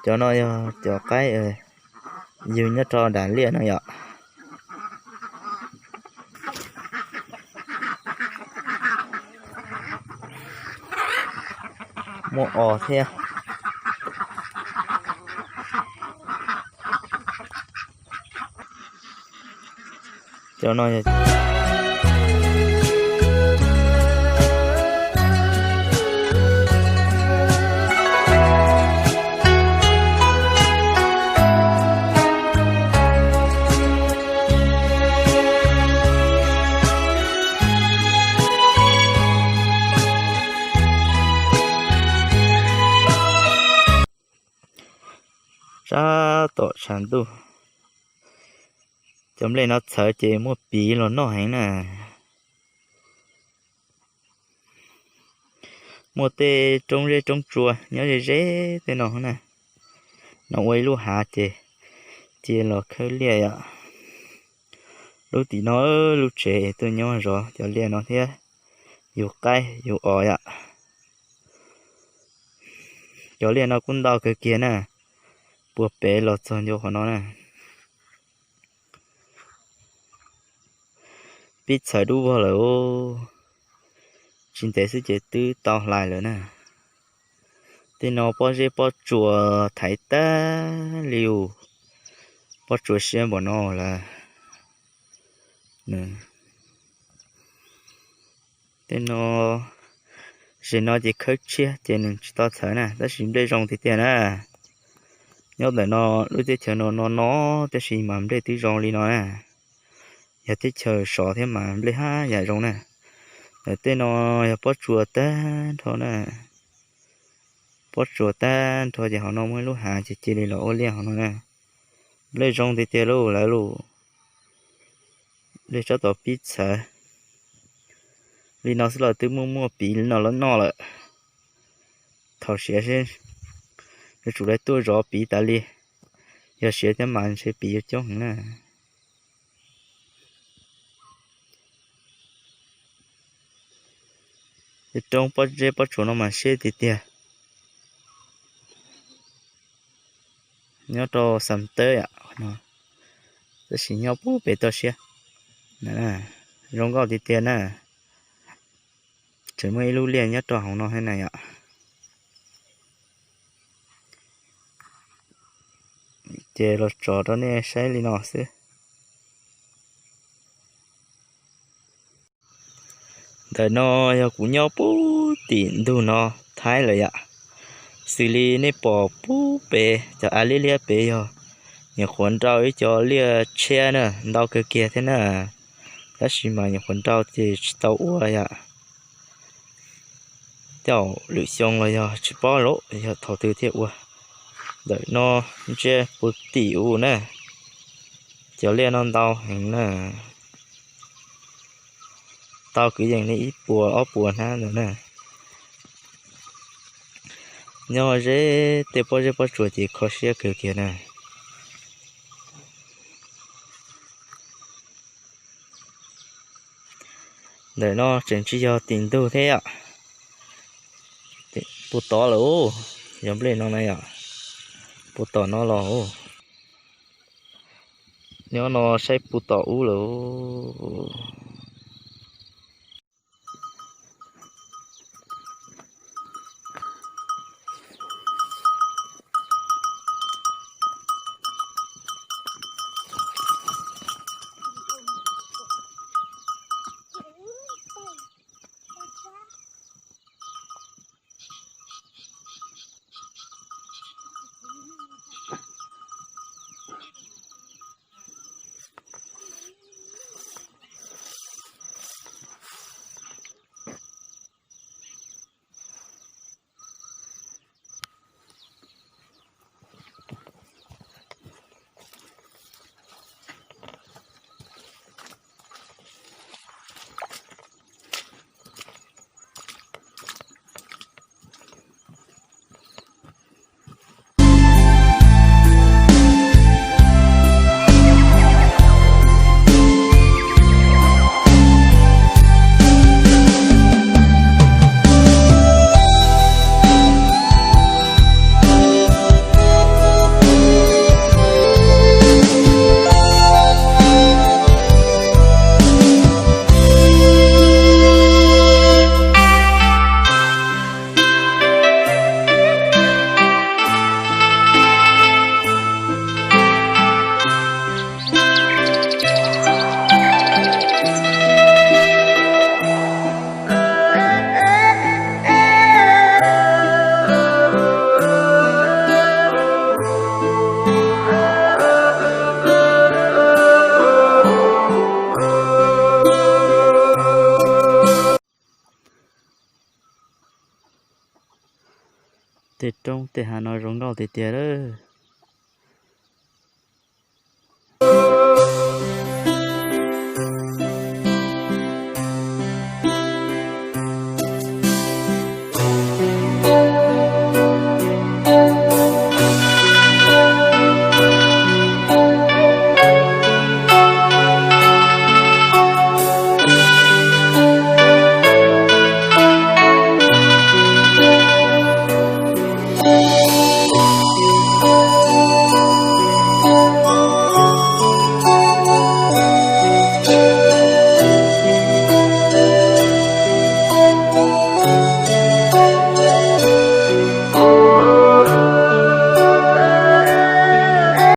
Cov no yog cov qaib yug nyob rau nram liaj no yom. Muaj os thiab. Cov no yog sab tom tshav ntuj. Cov nplej no txhawv ces muaj piv los noj heev na. Muaj tej roob zeb roob tsua nyob ze ze tej no na. No ua ib lub hav ces cia los khawb liaj yom. Lub tim no lub tsev tuaj nyob zov cov liaj no thiab yug qaib yug os yom. Cov liaj no kuj ntau kawg kiag na, puag pem los txog ntua qhov no na. Pib txhawv dub vog lawm, tsis ntev xwb ces twb tau hlais lawm na. Tej no pob zeb pob tsuas thaiv tag li, pob tsuas siab npaum no lawm. Tej no, zem no ces khawb tshiab ces nws tsis tau txhawv na, tab sis nplej zoo tiag tiag na. Nyob ntawm no lub teb chaws no no no, tab sis mas nplej twb zoo li no na. Yog teb chaws sov thiab mas nplej haj yam zoo na. Ntawm tej no yog pob tsuas tag nrho na. Pob tsuas tag nrho ces hauv no muaj ib lub hav ces cia li los ua liaj hauv no na. Nplej zoo tiag tiag lauj lawv lauj. Nplej tsob tau pib txhawv li no xwb los twb muaj muaj piv li no los noj lawm. Thaum siav seb, yuav tsum lawv tuaj zov piv tas li. Yog siav thiab mas ntshe piv yuav coob heev na. Tej roob pob zeb pob tsuas no mas siab tiag tiag. Nyob rau Xam Tawb, tab sis nyob puag pem toj siab. Zoo nkauj tiag tiag na. Tseem muaj ib lub liaj nyob rau hauv no thiab na yom. Ces los tso rau nej saib li no xwb. Ntawm no yog kuv nyob puag tim ntug no Thaib lawm yom. Xws li nej pom puag pem cov av liab liab pem yog nyuam qhuav nrau ib co liaj tshiab na, ntau kawg kiag thiab na. Tab sis mas nyuam qhuav nrau ces tsis tau ua yom. Tej lwm xyoo los yog tsis paub lawm yog thaum twg thiaj ua. Ntawm no ntsia puag tim u na, cov liaj no ntau heev na. Tau kwv yees li ib puas ob puas hnab ntawd na. Nyob ze tej pob zeb pob tsuas ces kho siab kawg kiag na. Ntawm no tseem tsis yog tim ntug thiab yom. Puag tod lawm, yog nplej no na yom. Puag tom no los, nyob no saib puag tom ub lawm. Tej roob tej hav no zoo nkauj tiag tiag lawm.